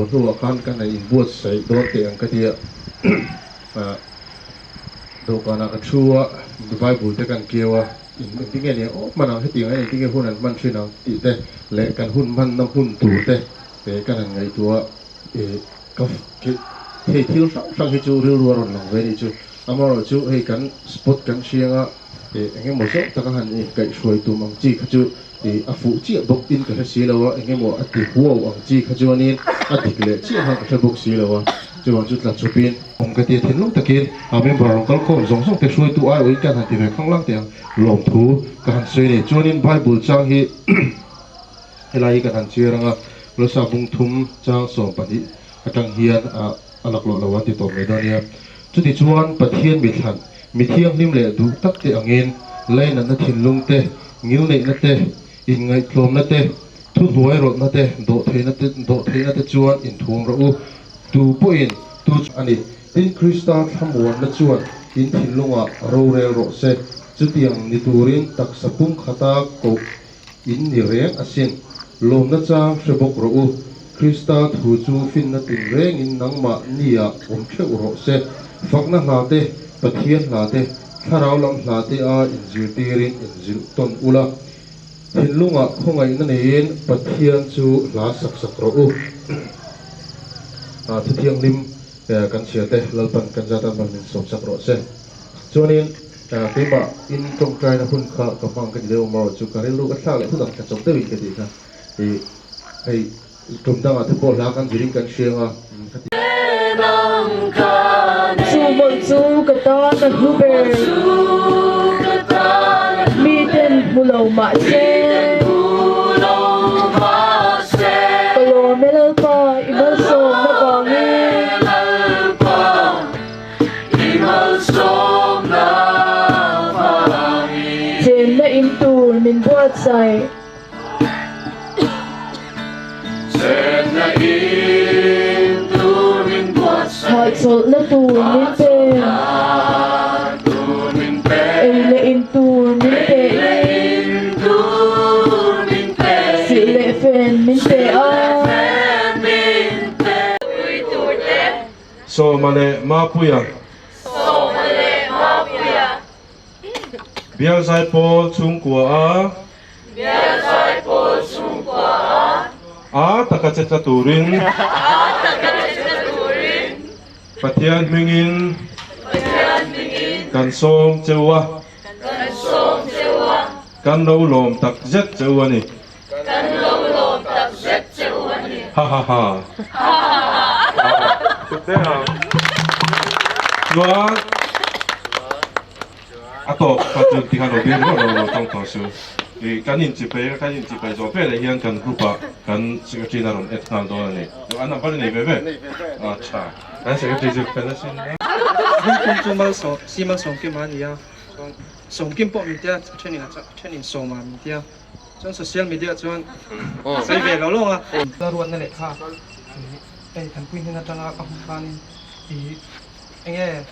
haw hnuah khan kan han inbuatsaih dawn teh ang ka ti a, dawhkanah ka thu a, Bible te kan keu a, engtin nge ni ang aw hman ang hetiang hian engtin nge hun an hman thin ang tih te leh kan hun hmanna hmun tur te kan han ngaihtuah a, ka hei thil hrang hrang hi chu rilru a rawn lang ve a nih chu, amaherawhchu hei kan spot kan hriang a. Eng emaw zawk taka han inkaihhruai tum ang chi kha chu a fuh chiah bawk in ka hre si lo a, eng emaw a ti huau ang chi kha chuanin a dik leh chiah khan ka hre bawk si lo a, chuvang chu tla chhupin awm ka ti a, thinlung takin a member rawn kal khawm zawng zawng te hruaitu aiawhin ka han ti ve khanglang teh ang lawmthu ka han sawi a ni. Chuanin Bible chang hi helai hi kan han chhiar ang a, Lawsa bung thum chang 12 atang hian a laklawh lo an ti tawp mai dawn nia. Chutichuan Pathian mithlan Mi thianghlim leh duh tak te angin lainatna thinlung te, ngilneihna te, inngaihtlawmna te, thuhnuai rawlhna te, dawhtheihna te, dawhtheihna te chuan inthuam rawh u. Tu pawhin tu chu a ni. Tin, Krista thlamuanna chuan in thinlungah rorel rawh se. Chutiang ni turin taksa pumkhata koh in ni reng asin. Lawmna chang hre bawk rawh u. Krista thu chu finna tinrengin nangmah nia awm theuh rawh se. Fakna hla te, Pathian hla te, thlarau lam hla te a inzirtirin inzilh tawn ula. Thinlungah khawngaihna neiin Pathian chu hla sak sak rawh u. Thuthianghlim kan chhiar te Lalpan kan zat a min sawm sak rawh se. Chuanin keimah in tawngtaina hun kha ka hmang ka ti deuh maw chu ka rilru ka thlak leh thut ang tla chawp deuhin ka tih kha ih hei tum dangah te pawh hla kan zirin kan hriang a ka ti. Chu mawlh chu ka tan a hlu ber. Miten hmu lo mah se. Ka lawm e Lalpa i malsawmna vangin. Chenna in tur min buatsaih. Hahchawlhna tur min pe. Ei leh in tur min pe in. Silh leh fen min pe a. Sawma leh Mapuia. Sawma leh Mapuia. Bial Zaipawl chhungkua a. Bial Zaipawl chhungkua a. A taka che tla turin. A taka che tla turin. Pathian hmingin. Pathian hmingin. Kan sawm cheu a. Kan sawm cheu a. Kan lo lawm tak zet cheu a ni. Kan lo lawm tak zet che u a ni. Ha ha ha. Ha ha ha. Chuan a tawp kha chu tikhan lo ding ringawt lo lo tawng tawh su. I kan inchipei a, kan inchipei zawh veleh hian kan group ah kan secretary in a rawn add nghal dawn a ni. An number i nei ve ve? A tha. Kan secretary chu kan la sin a. Hung tum chu malsawm si malsawm kim a ni a, chuan sawmkim pawh min tia a thenin a thenin sawma min tia. Chuan social media chuan sawi ve lo lo a. La ruatna leh kha hei Thanpui hnen atanga ka hmuh khanin i enge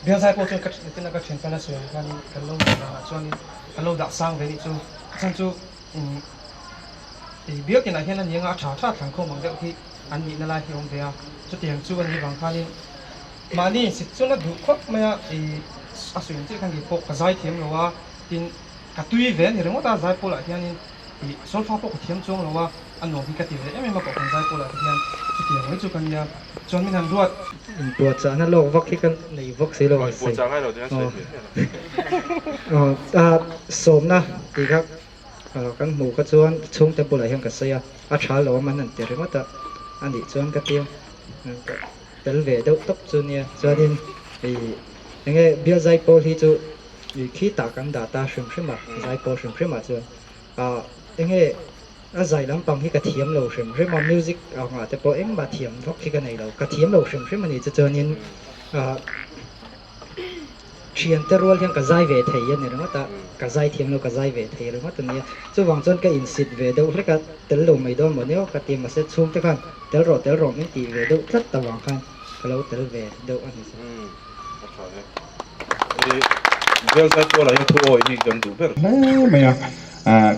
Bialzai pawh chuan ka tina ka thianpa la sawi ang khanin kan lo dah danah chuanin kan lo dah sang ve nih chu a chhan chu i bial tinah hian a ni anga a tha tha thlan khawm ang deuh hi an nihna lai hi a awm ve a, chutiang chu a nih vang khanin mahni insit chuan a duh khawp mai a i a sawi ang chiah khan keipawh ka zai thiam lo a tin Ka tui ve a ni ringawt a, Zaipawlah hianin ih solfa pawh ka thiam chuang lo a, a nuam hi ka ti ve em em a kohhran Zaipawlah te hian chutiang mai chu ka nia, chuan min han ruat. Inpuahchahna lawk vak hi ka nei vak si lo ang sawi. Sawmna tih kha kan hmuh kha chuan chhungte bulah hian ka sawi a, a tha lo a man an ti ringawt a, a nih chuan ka tia tel ve deuh tawp chu nia, chuanin ih enge bial Zaipawl hi chu I khi tah kan dah ta hrim hrim a, zaipawl hrim hrim ah chuan ah enge a zai lampang hi ka thiam lo hrim hrim a, music angah te pawh engmah thiam vak hi ka nei lo, ka thiam lo hrim hrim a ni chu chuanin ah thian te rual hian ka zai ve thei a ni ringawt a, ka zai thiam lo ka zai ve thei ringawt a nia, chuvang chuan ka insit ve deuh hlek a, tel lo mai dawn maw nia ka ti mahse chhungte khan tel rawh tel rawh min tih ve deuh tlat avang khan ka lo tel ve deuh a ni. Hle mai a,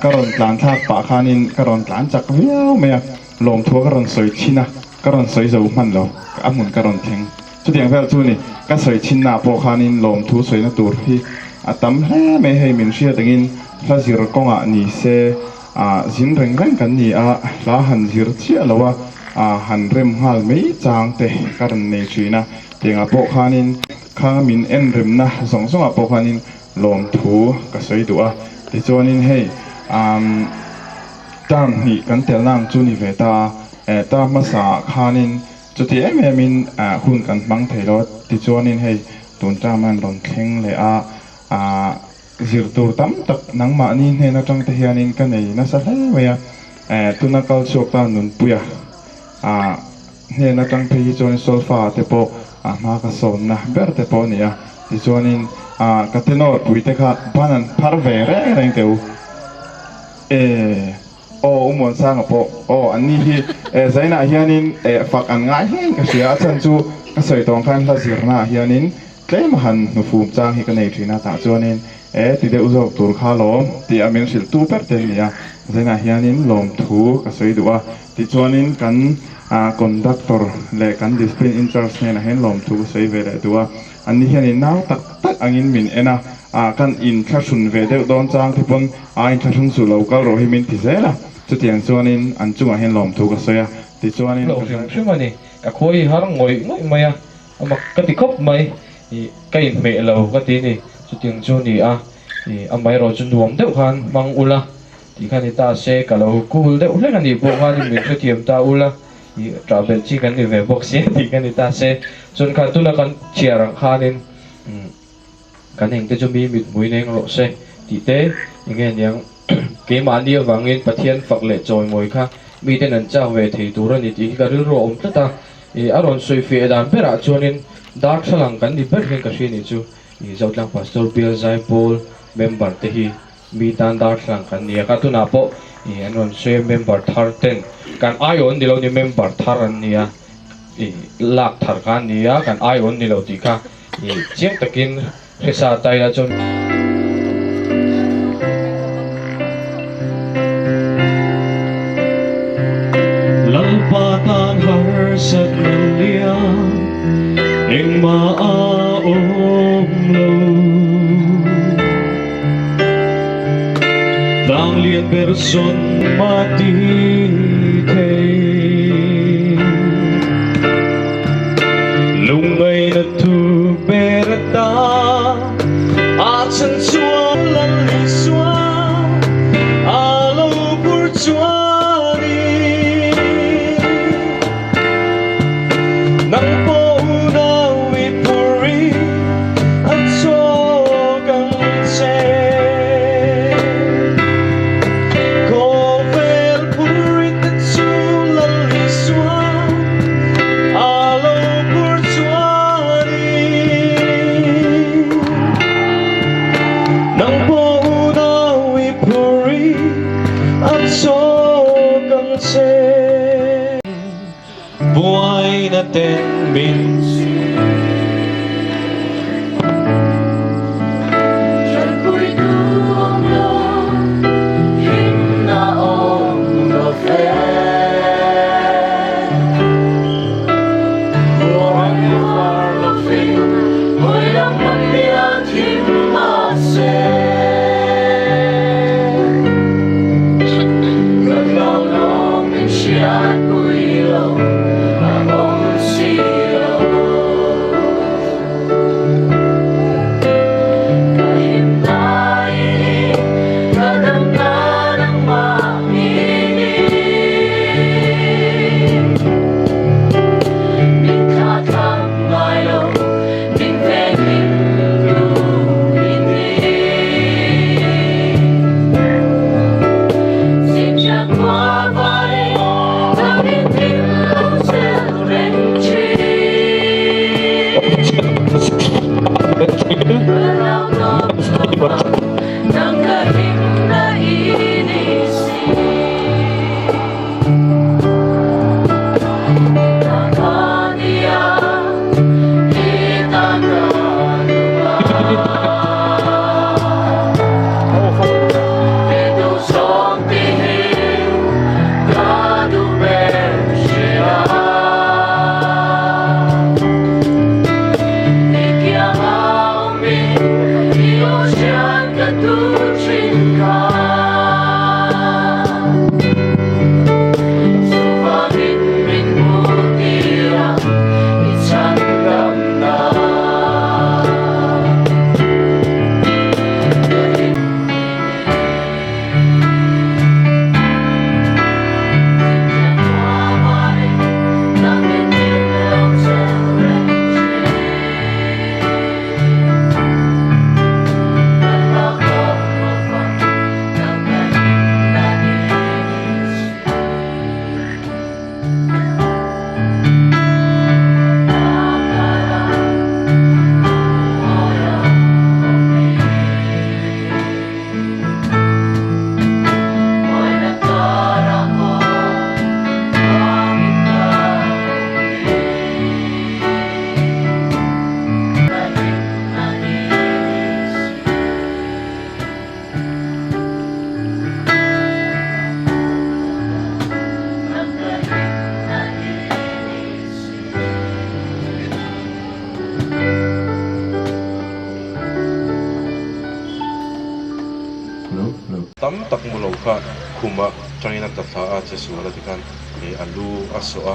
ka rawn tlan thlak pah khanin ka rawn tlan chak viau mai a, lawmthua ka rawn sawi thin a. Ka rawn sawi zo hman lo, a hmun ka rawn thleng. Chutiang vel chu ni, ka sawi chhinna pawh khanin lawmthu sawina tur hi a tam hle mai hei min hriat angin hla zir kawngah ni se ah zin reng reng kan ni a, hla han zir chiah lo a ah han rem nghal mai chang te ka rawn nei thin a, tiangah pawh khanin kha min en remna zawng zawngah pawh khanin lawmthu ka sawi duh a, tichuanin hei umm term hnih kan telna ang chu ni ve ta a, eh term hmasa ah khanin chuti em em in hun kan hmang thei lo a, tichuanin hei tun term an rawn thleng leh a, ah zir tur tam tak nangmahni hnen atang te hianin ka nei nasa hle mai a, eh tuna kal chhuak ta Nunpuia ah Hnen atang phei hi chuan solfa te pawh a hma ka sawnna ber te pawh a ni a, tichuanin ah ka tenor pui te kha ban an phar ve reng reng teh u. E aw U Muansanga pawh aw an ni hi e zainah hianin e fak an ngai hlein ka hria, a chhan chu ka sawi tawng khan hla zirnaah hianin tlem a han hnufum chang hi ka nei thin a, tah chuanin e ti deuh zawk tur kha lawm tih a min hrilh tu ber te an ni a, zainah hianin lawmthu ka sawi duh a. Tichuanin kan conductor leh kan discipline in charge hnenah hian lawmthu ka sawi ve leh duh a, anni hianin nau tak tak angin min en a, kan inthlahrun ve deuh dawn chang te pawn a inthlahrun chu lo kal rawh hi min ti zel a, chutiang chuanin an chungah hian lawmthu ka sawi a, tichuanin Lo hrim hrim a ni, ka khawi har ngawih ngawih mai a, a mak ka ti khawp mai, ka inhmeh lo ka ti ni, chutiang chu a ni a, amaherawh chu nuam deuh khan hmang ula. Tih kha ni ta se, ka lo cool deuh hlek a nih pawh khan min hrethiam ta ula, ih ṭah belh chi kan ni ve bawk sia tih kha ni ta se. Chuan kha tuna kan chhiar ang khanin umm kan engte chu mi mithmui neng rawh se tih te enge niang keimahni avangin Pathian fak leh chawimawi kha miten an chak ve thei tur a ni tih hi ka rilru a awm tlat a, ih a rawn sawi fiah dan berah chuanin darthlalang kan ni ber hian ka hria nih chu ih Zotlang Pastor Bial Zaipawl member te hi Mi tan darthlalang kan ni a, ka tunah pawh ih an rawn sawi a member thar ten kan aiawn ni lo ni member thar an ni a, ih lak thar kha an ni a kan aiawn ni lo tih kha ih chiang takin hresa ta ila chuan. Lalpa tan harsat lo lian engmah a awm lo. Tlang lian ber sawn ma ti thei. Lungngaihna thu ber ata a chhan chuan Lal Isua a lo pur chuanin nang pawh unau i phur i a chawk ang che. Khawvel phur i te chu Lal Isua a lo phur chuanin nang pawh unau i phur i a chawk ang che. Buaina ten min Tanpuitu awm lo, himna awm lo fe. Buai far lo fing, hawi lam hmabia thim mahse. Kan lo lawm min hriatpui lo a awm si lo. Ka him lai i ka dam na nangmah i ni. Min thlah thlam ngai lo, min venghim tu i ni. Hello hello. Tam tak mu lo kha khuma tangin a tla thla a che sual a tikhan ih a lu a sawh a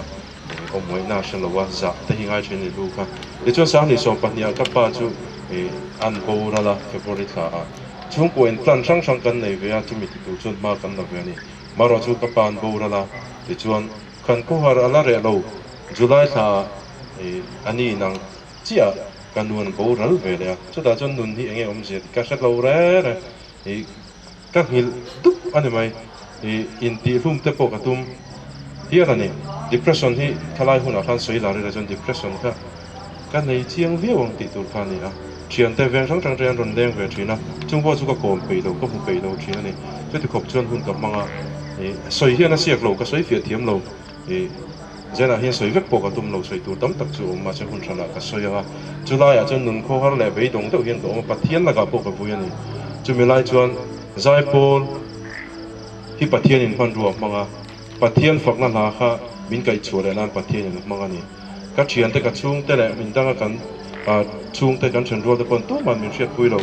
ih awmngaihna a hre lo a zah te hi ngai thin a ni lu kha. Tichuan Sanghnih 12 ah ka pa chu ih an boral a February thla ah chhungkua in plan hrang hrang kan nei ve a chumi ti tur chuan hma kan la ve a ni. Marawh chu ka pa an boral a tichuan khan khawhar a la reh lo July thla ah ih a ni nang chiah ka nuan boral ve leh a chutah chuan nun hi enge awmzia tih ka hre lo reng reng ih ka nghilh dup a ni mai ih intihhlum te pawh ka tum hial a ni depression hi thalai hunah khan sawi lar ila chuan depression kha ka nei chiang viau ang tih tur kha a ni a thiante veng hrang hrang te an rawn leng ve thin a chung pawh chu ka kawm peih lo ka hmu peih lo thin a ni chuti khawp chuan hun ka hmang a ih sawi hian a siak lo ka sawi fiah thiam lo. Ih, Zenah hian sawi vek pawh ka tum lo, sawi tur tam tak chu awm mahse hun hranah ka sawi ang a, chulaiah chuan nun khawhar leh beidawng deuh hian ka awm a, Pathian lakah pawh ka vui a ni. Chumi lai chuan Zaipawl hi Pathianin hmanrua a hmang a, Pathian fakna hla kha min kaihchhuah leh nan Pathianin a hmang a ni. Ka thiante, ka chhungte leh min danga kan chhungte kan thenrual te pawn tuman min hriatpui lo.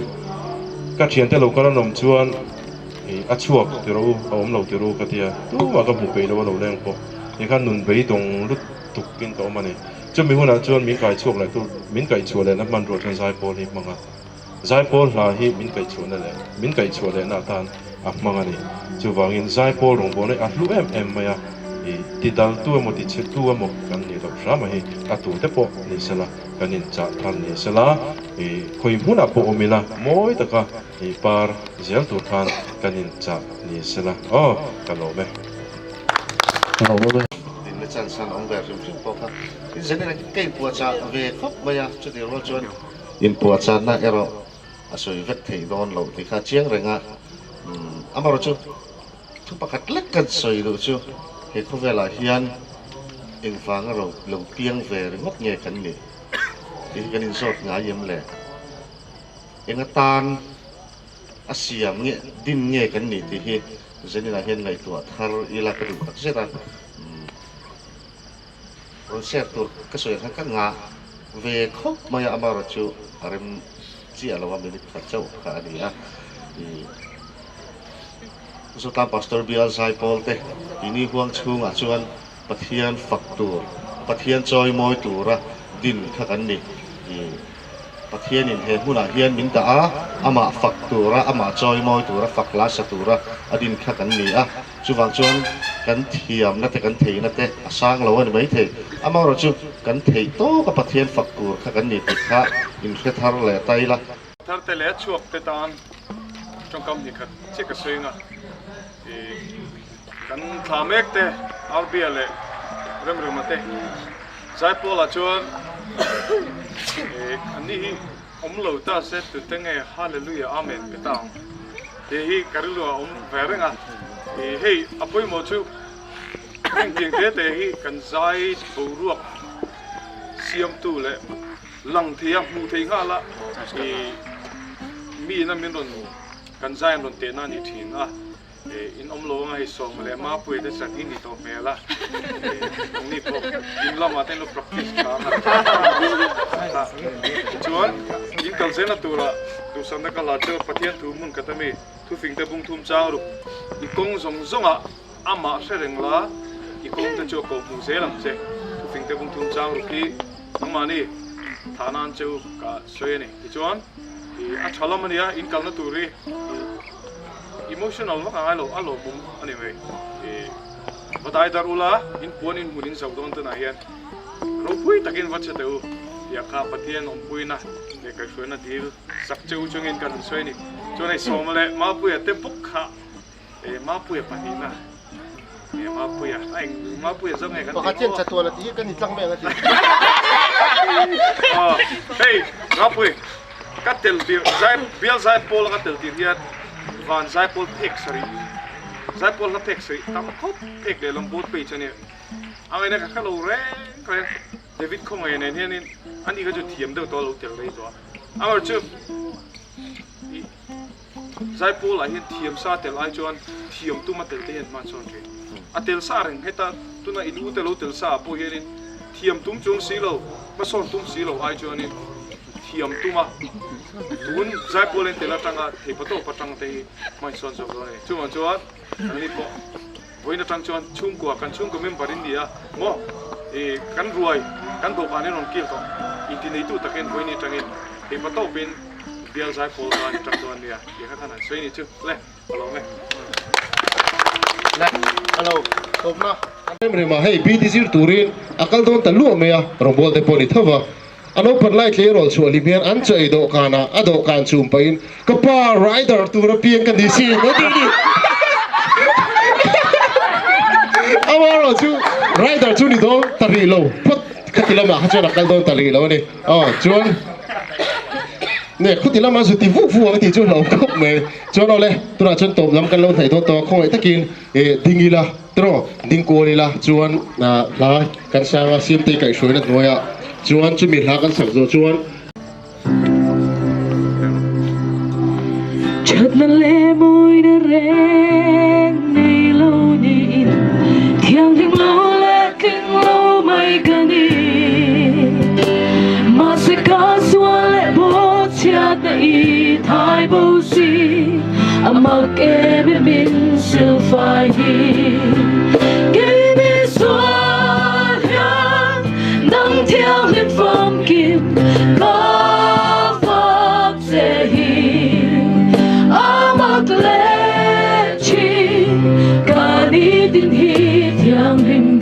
Ka thiante lo kal an awm chuan. Ih a chhuak ti rawh u, a awm lo ti rawh u ka ti a, tumah ka hmu peih lo a lo leng pawh. Ti khan nun beidawng lut tuk in ka awm a ni. Chumi hunah chuan min kai chhuak leh tur, min kaih chhuah lehna hmanruah chuan Zaipawl hi hmang a. Zaipawl hla hi min kaih chhuahna leh min kaih chhuah lehna atan a hmang a ni. Chuvangin Zaipawl rawngbawlna hi a hlu em em mai a, ih ti daltu emaw ti chhetu emaw kan nih loh hram a hi a tute pawh ni sela kan inchah thar ni sela, ih khawi hmunah pawh awm ila mawi taka Ih par zel tur khan kan in chah ni sela aw ka lawm e. Ka lawm e. Dinna chance an awm ve hrim hrim pawh kha in zen in ka inpuahchah ve khawp mai a, chutih rual chuan inpuahchahna erawh a sawi vek theih dawn loh tih kha chiang reng a, amaherawh chu thu pakhat lek kan sawi duh chu he khawvelah hian engvanga ro lo piang ve ringawt nge kan nih tih hi kan inzawt ngai em le? Eng atan a siam nge din nge kan nih tih hi Zenina hian ngaihtuah thar ila ka duh tak zet a. Rawn share tur ka sawi ang khan ka ngah ve khawp mai a, amaherawh chu a rem chiah lo a, minute khat chauh kha a ni a. Ih Zotlang Pastor Bial Zaipawl te ini huang chhungah chuan Pathian fak tur, Pathian chawimawi tura din kha kan ni. Ih. Pathianin he hmunah hian min dah a, amah fak tura, amah chawimawi tura, fak la sa tura a din kha kan ni a. Chuvang chuan kan thiamna te, kan theihna te a sang lo a ni maithei. Amaherawh chu kan theih tawka Pathian fak tur kha kan ni tih kha inhre thar leh ta ila. Tharte leh a chhuak te tan tawngkam hnih khat chiah ka sawi anga ih kan thla mek te Arbia leh Remrema te Zaipawlah chuan an ni hi awm lo ta se tute nge Hallelujah Amen pe ta ang tih hi ka rilru ah a awm ve reng a, hei a pawimawh chu engtiang te te hi kan zai boruak siamtu leh lang thei a hmuh theih nghal a mi ina min rawn kan zai an rawn tehna a ni thin a. In awm lo anga hei Sawma leh Mapuia te chan hi ni tawh hmel a, ni pawh in lamah te an lo practice tha ang a. Tichuan in kal zelna turah duhsakna ka hla chu Pathian thu hmun khat ami thufing te bung thum chang ruk i kawng zawng zawngah amah hre reng la i kawng te chu a ko hmuh zel ang che thufing te bung thum chang ruk hi nangmahni thah nan che u ka sawi a ni. Tichuan a tha lam a nia in kalna tur hi Emotional vak a ngai lo, a lawmawm a ni mai. Ih, va dai darh ula, in puan in hmun in zo dawn tunah hian ropui takin va che teh u tih a kha Pathian awmpuina leh kaihhruaina dil sak che u chungin kan han sawi a ni. Chuan hei Sawma leh Mapuia te bawk kha eh Mapuia pahnihna eh Mapuia a eng Mapuia zawk nge kan tih maw? Pakhat hian chatuan a ti hi kan intlang mai ang a ti. Aw, hei Mapui. Ka tel tir zai bial zaipawl a ka tel tir hian van zaipawl phek sarih zaipawl hla phek sarih tam khawp phek lehlam board page a nia a ngaihna ka hrelo reng reng David khawngaih nen hianin ani kha chu thiam deuh tawh a lo tel rei tawh a amaherawhchu chu ih zaipawl ah hian thiam sa tel ai chuan thiam tuma tel te hian hman sawn thin a tel sa reng heta tuna in u te lo tel sa ah pawh hianin thiam tum chung si lo hmasawn tum si lo ai chuanin. thiam tum a, tun zaipawl en tel atanga theipatawp atang te hi hmain sawn zawk dawn a ni. Chuvang chuan nangni pawh vawiin atang chuan chhungkua kan chhungkaw member in ni a maw ih kan ruai kan dawhkan in rawn kil tawh inti neitu takin vawiin atangin theipatawpin bial zaipawl tan atang dawn a nia tih kha khan an sawi a ni chu le. Rem rem a, hei BT zir turin a kal dawn ta luah mai a, rawngbawl te pawh ni tho va. A naupan lai tleirawl chhuah hlim hian an chaw ei dawhkanah a dawhkan chhum pahin ka pa rider tur a piang ka ni sin a ti ni. Amaherawh chu rider chu ni dawn ta rih lo phawt khati lamah kha chuan a kal dawn ta rih lo a ni. Aw chuan ne khuti lama zu ti vuk vuk ang tih chu hlauh khawp mai. Chuan awle tunah chuan tawp lam kan lo hnaih dawn tawh a, khawngaih takin eh ding ila tiraw ding kual ila chuan hla kan sang a Siamtei kaihhruaina hnuaiah chuan chumi hla kan sak zawh chuan. Thatna leh mawina reng nei lo niin thianghlim lo leh tling lo mai ka ni. Mahse ka sual leh bawhchhiatna i thai bo si, a mak em em in silfai hi. Kei mi sual hian nang thianghlim famkim ka fak che hi. A mak leh thin ka ni tin hi thianghlim.